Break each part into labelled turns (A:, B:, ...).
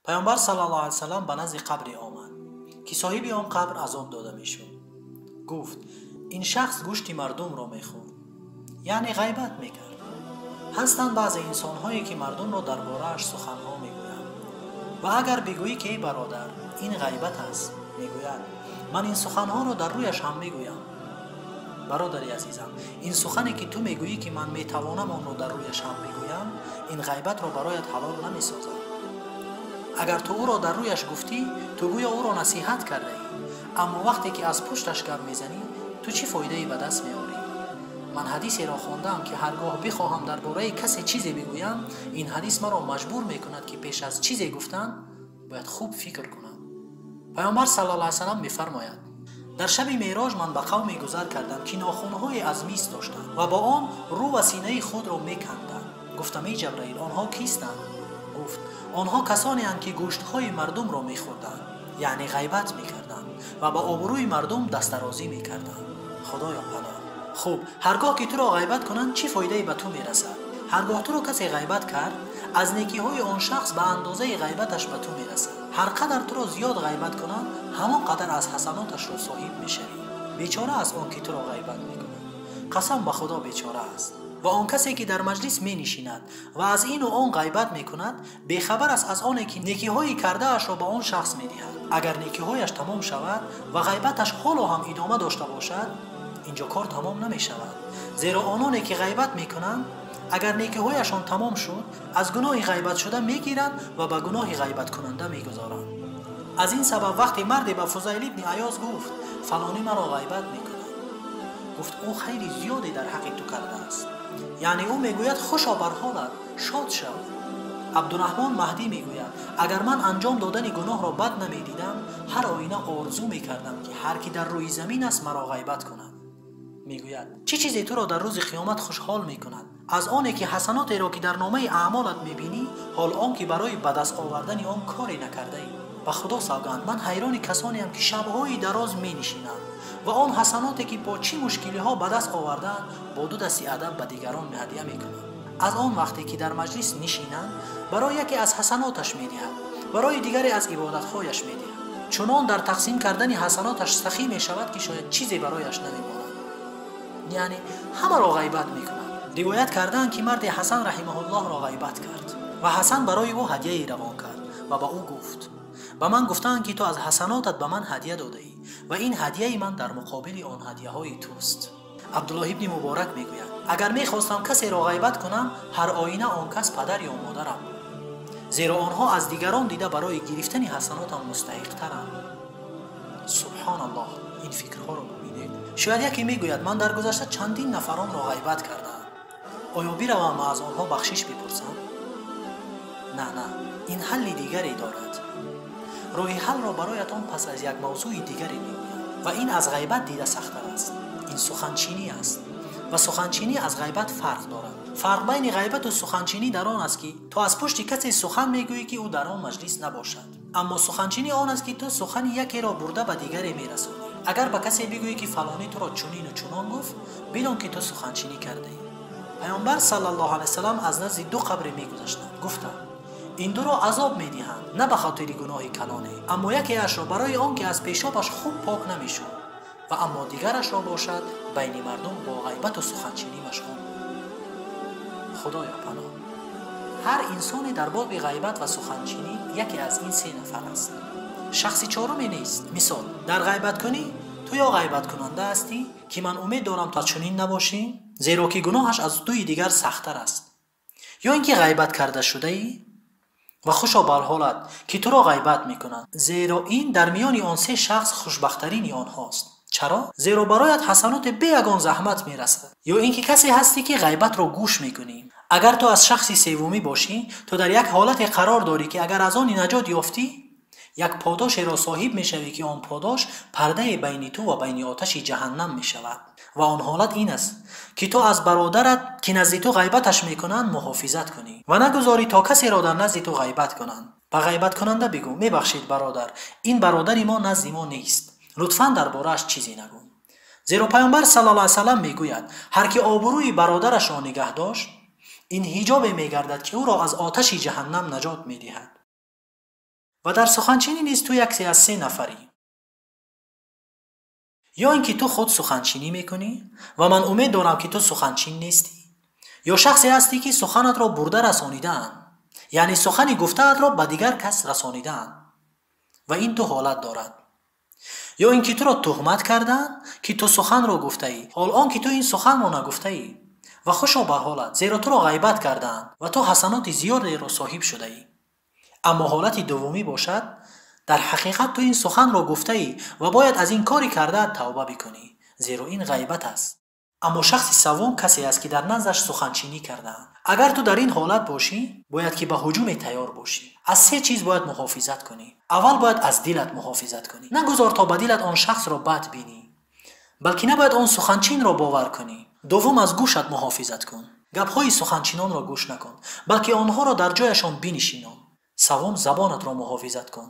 A: Паёмбар саллаллоҳу алайҳи васаллам ба назди қабре омад, ки соҳиби он қабр азоб дода мешуд. Гуфт: ин шахс гӯшти мардумро мехӯрд, яъне ғайбат мекард. Ҳастанд баъзе инсонҳое, ки мардумро дар борааш суханҳо мегӯянд ва агар бигӯӣ, ки эй бародар, ин ғайбат аст, мегӯяд: ман ин суханҳоро дар рӯяш ҳам мегӯям. Бародари азизам, ин сухане, ки ту мегӯӣ, ки ман метавонам онро дар рӯяш ҳам бигӯям, ин ғайбатро бароят ҳалол намесозад. Агар ту ӯро дар рӯяш гуфтӣ, ту гӯё ӯро насиҳат кардаӣ, аммо вақте ки аз пушташ гап мезанӣ, ту чӣ фоидае ба даст меорӣ? Ман ҳадисеро хондаам, ки ҳар гоҳ бихоҳам дар бораи касе чизе бигӯям, ин ҳадис маро маҷбур мекунад, ки пеш аз чизе гуфтан бояд хуб фикр кунам. Паёмбар саллаллоҳу алайҳи васаллам мефармояд: дар шаби меърож ман ба қавме гузар кардам, ки нохунҳое аз мис доштанд ва бо он рӯ ва синаи худро меканданд. Гуфтам: эй Ҷабраил, онҳо кистанд? Гуфт: онҳо касонеанд, ки гӯштҳои мардумро мехӯрданд, яъне ғайбат мекарданд ва ба обрӯи мардум дастдарозӣ мекарданд. Худоё паноҳ. Хуб, ҳар гоҳ ки туро ғайбат кунанд, чӣ фоидае ба ту мерасад? Ҳар гоҳ туро касе ғайбат кард, аз некиҳои он шахс ба андозаи ғайбаташ ба ту мерасад. Ҳар қадар туро зиёд ғайбат кунанд, ҳамон қадар аз ҳасаноташро соҳиб мешавӣ. Бечора аст он, ки туро ғайбат мекунад. Қасам ба Худо, бечора аст. Ва он касе, ки дар маҷлис менишинад ва аз ину он ғайбат мекунад, бехабар аст аз оне, ки некиҳои кардаашро ба он шахс медиҳад. Агар некиҳояш тамом шавад ва ғайбаташ ҳоло ҳам идома дошта бошад, инҷо кор тамом намешавад. Зеро ононе, ки ғайбат мекунанд, агар некиҳояшон тамом шуд, аз гуноҳи ғайбатшуда мегиранд ва ба гуноҳи ғайбаткунанда мегузоранд. Аз ин сабаб вақте марде ба Фузайл ибни Аёз гуфт: фалонӣ маро ғайбат мекунад, гуфт: ӯ хайри зиёде дар ҳаққи ту кардааст. Яъне ӯ мегӯяд: хушо бар ҳолат, шод шав. Абдураҳмон Маҳдӣ мегӯяд: агар ман анҷом додани гуноҳро бад намедидам, ҳар оина орзу мекардам, ки ҳар ки дар рӯи замин аст, маро ғайбат кунад. Мегӯяд: чӣ чизе туро дар рӯзи қиёмат хушҳол мекунад? Аз оне, ки ҳасанотеро, ки дар номаи аъмолат мебинӣ, ҳол он ки барои ба даст овардани он коре накардаӣ. Ба Худо савганд, ман ҳайрони касонеам, ки шабҳои дароз менишинанд ва он ҳасаноте, ки бо чӣ мушкилиҳо ба даст овардаанд, бо ду дасти адаб ба дигарон ҳадя мекунанд. Аз он вақте ки дар маҷлис нишинанд, барои яке аз ҳасаноташ медиҳад, барои дигаре аз ибодатҳояш медиҳад. Чунон дар тақсим кардани ҳасаноташ сахӣ мешавад, ки шояд чизе барояш намемонад. Яъне ҳамаро ғайбат мекунад. Ривоят кардаанд, ки марде Ҳасан раҳимаҳуллоҳро ғайбат кард ва Ҳасан барои ӯ ҳадияе равон кард ва ба ӯ гуфт: ба ман гуфтаанд, ки ту аз ҳасанотат ба ман ҳадия додаӣ ва ин ҳадияи ман дар муқобили он ҳадияҳои туст. Абдуллоҳ ибни Муборак мегӯяд: агар мехостам касеро ғайбат кунам, ҳар оина он кас падар ё модарам буд, зеро онҳо аз дигарон дида барои гирифтани ҳасанотам мустаҳиқтаранд. Субҳоналлоҳ, ин фикрҳоро бубинед. Шояд яке мегӯяд: ман дар гузашта чандин нафаронро ғайбат кардаам, оё биравам ва аз онҳо бахшиш бипурсам? На, на, ин ҳалли дигаре дорад. Роҳи ҳаллро бароятон пас аз як мавзӯи дигаре мегӯям ва ин аз ғайбат дида сахттар аст. Ин суханчинӣ аст ва суханчинӣ аз ғайбат фарқ дорад. Фарқ байни ғайбату суханчинӣ дар он аст, ки ту аз пушти касе сухан мегӯӣ, ки ӯ дар он маҷлис набошад. Аммо суханчинӣ он аст, ки ту сухани якеро бурда ба дигаре мерасонӣ. Агар ба касе бигӯӣ, ки фалонӣ туро чунину чунон гуфт, бидон, ки ту суханчинӣ кардаӣ. Паёмбар саллаллоҳу алайҳи васаллам аз назди ду қабре мегузаштанд. Гуфтанд: ин дуро азоб медиҳанд на ба хотири гуноҳи калоне, аммо якеашро барои он ки аз пешобаш хуб пок намешуд ва аммо дигарашро бошад байни мардум бо ғайбату суханчинӣ машғул буд. Худоё паноҳ. Ҳар инсоне дар боби ғайбат ва суханчинӣ яке аз ин се нафар аст. Шахси чоруме нест. Мисол, дар ғайбаткунӣ ту ё ғайбаткунанда ҳастӣ, ки ман умед дорам то чунин набошӣ, зеро ки гуноҳаш аз дуи дигар сахттар аст, ё ин ки ғайбат карда шудаӣ ва хушо бар ҳолат, ки туро ғайбат мекунанд, зеро ин дар миёни он се шахс хушбахттарини онҳост. Чаро? Зеро бароят ҳасаноте бе ягон заҳмат мерасад. Ё ин ки касе ҳастӣ, ки ғайбатро гӯш мекунӣ. Агар ту аз шахси севумӣ бошӣ, ту дар як ҳолате қарор дорӣ, ки агар аз он наҷот ёфтӣ, як подошеро соҳиб мешавӣ, ки он подош пардае байни ту ва байни оташи ҷаҳаннам мешавад. Ва он ҳолат ин аст, ки ту аз бародарат, ки назди ту ғайбаташ мекунанд, муҳофизат кунӣ ва нагузорӣ то касеро дар назди ту ғайбат кунанд. Ба ғайбаткунанда бигӯ: мебахшид, бародар, ин бародари мо назди мо нест, лутфан дар борааш чизе нагӯ. Зеро Паёмбар саллаллоҳу алайҳи васаллам мегӯяд: ҳар ки обрӯи бародарашро нигаҳ дошт, ин ҳиҷобе мегардад, ки ӯро аз оташи ҷаҳаннам наҷот медиҳад. Ва дар суханчинӣ низ ту яке аз се нафарӣ. Ё ин ки ту худ суханчинӣ мекунӣ ва ман умед дорам, ки ту суханчин нестӣ, ё шахсе ҳастӣ, ки суханатро бурда расонидаанд, яъне сухани гуфтаатро ба дигар кас расонидаанд. Ва ин ду ҳолат дорад. Ё ин ки туро туҳмат кардаанд, ки ту суханро гуфтаӣ, ҳол он ки ту ин суханро нагуфтаӣ. Ва хушо ба ҳолат, зеро туро ғайбат кардаанд ва ту ҳасаноти зиёдеро соҳиб шудаӣ. Аммо ҳолати дуввумӣ бошад, дар ҳақиқат ту ин суханро гуфтаӣ ва бояд аз ин кори кардаат тавба бикунӣ, зеро ин ғайбат аст. Аммо шахси саввум касе аст, ки дар наздаш суханчинӣ кардаанд. Агар ту дар ин ҳолат бошӣ, бояд ки ба ҳуҷуме тайёр бошӣ. Аз се чиз бояд муҳофизат кунӣ. Аввал бояд аз дилат муҳофизат кунӣ. Нагузор то ба дилат он шахсро бад бинӣ, балки набояд он суханчинро бовар кунӣ. Дуввум, аз гӯшат муҳофизат кун. Гапҳои суханчинонро гӯш накун, балки онҳоро дар ҷояшон бинишинон. Саввум, забонатро муҳофизат кун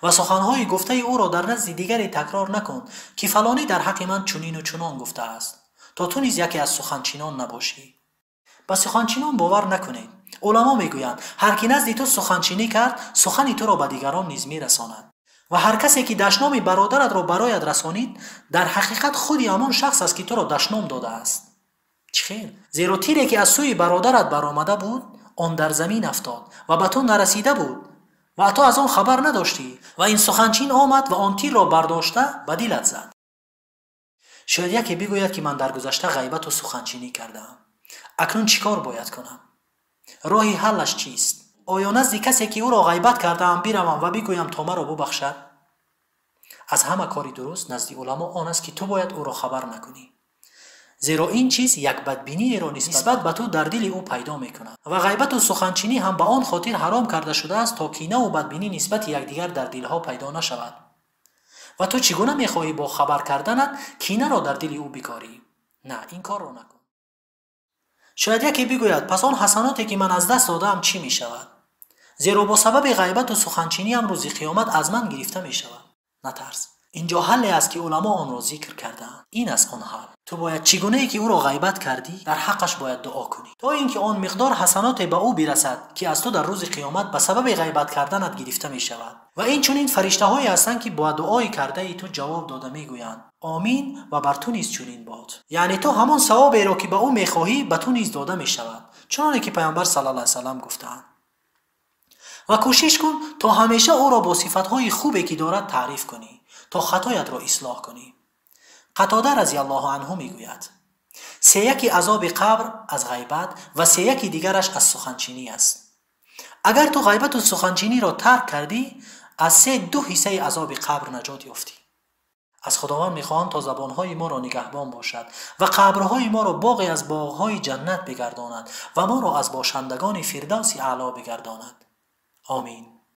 A: ва суханҳои гуфтаи ӯро дар назди дигаре такрор накун, ки фалонӣ дар ҳаққи ман чунину чунон гуфтааст, то ту низ яке аз суханчинон набошӣ. Ба суханчинон бовар накунед. Уламо мегӯянд, ҳар ки назди ту суханчинӣ кард, сухани туро ба дигарон низ мерасонад. Ва ҳар касе ки дашноми бародаратро барояд расонид, дар ҳақиқат худи ҳамон шахс аст, ки туро дашном додааст. Чӣ хел? Зеро тире ки аз сӯи бародарат баромада буд, он дар замин афтод ва ба ту нарасида буд ва ту аз он хабар надоштӣ, ва ин суханчин омад ва он тирро бардошта ба дилат зад. Шояд яке бигӯяд, ки ман дар гузашта ғайбату суханчинӣ кардаам. Акнун чӣ кор бояд кунам? Роҳи ҳаллаш чист? Оё назди касе, ки ӯро ғайбат кардаам, биравам ва бигӯям то маро бубахшад? Аз ҳама кори дуруст назди уламо он аст, ки ту бояд ӯро хабар накунӣ, зеро ин чиз як бадбиниеро нисбат ба ту дар дили ӯ пайдо мекунад. Ва ғайбату суханчинӣ ҳам ба он хотир ҳаром карда шудааст, то кинаву бадбинӣ нисбати якдигар дар дилҳо пайдо нашавад. Ва ту чӣ гуна мехоҳӣ бо хабар карданат кинаро дар дили ӯ бикорӣ? На, ин корро накун. Шояд яке бигӯяд, пас он ҳасаноте, ки ман аз даст додаам, чӣ мешавад? Зеро бо сабаби ғайбату суханчиниам рӯзи қиёмат аз ман гирифта мешавад. Натарс. Инҷо ҳалле аст, ки уламо онро зикр кардаанд. Ин аст он ҳал. Ту бояд чӣ гунае ки ӯро ғайбат кардӣ, дар ҳаққаш бояд дуо кунӣ, то ин ки он миқдор ҳасаноте ба ӯ бирасад, ки аз ту дар рӯзи қиёмат ба сабаби ғайбат карданат гирифта мешавад. Ва инчунин фариштаҳое ҳастанд, ки бо дуои кардаи ту ҷавоб дода мегӯянд омин ва бар ту низ чунин бод. Яъне ту ҳамон савоберо, ки ба ӯ мехоҳӣ, ба ту низ дода мешавад, чуноне ки Пайғамбар саллаллоҳу алайҳи васаллам гуфтаанд. Ва кӯшиш кун то ҳамеша ӯро бо сифатҳои хубе, ки дорад, таъриф кунӣ, то хатоятро ислоҳ кунӣ. Қатода разияллоҳу анҳу мегӯяд: сеяки азоби қабр аз ғайбат ва сеяки дигараш аз суханчинӣ аст. Агар ту ғайбату суханчиниро тарк кардӣ, аз се ду ҳиссаи азоби қабр наҷот ёфтӣ. Аз Худованд мехоҳам, то забонҳои моро нигаҳбон бошад ва қабрҳои моро боғе аз боғҳои ҷаннат бигардонад ва моро аз бошандагони фирдавси аъло бигардонад. Омин.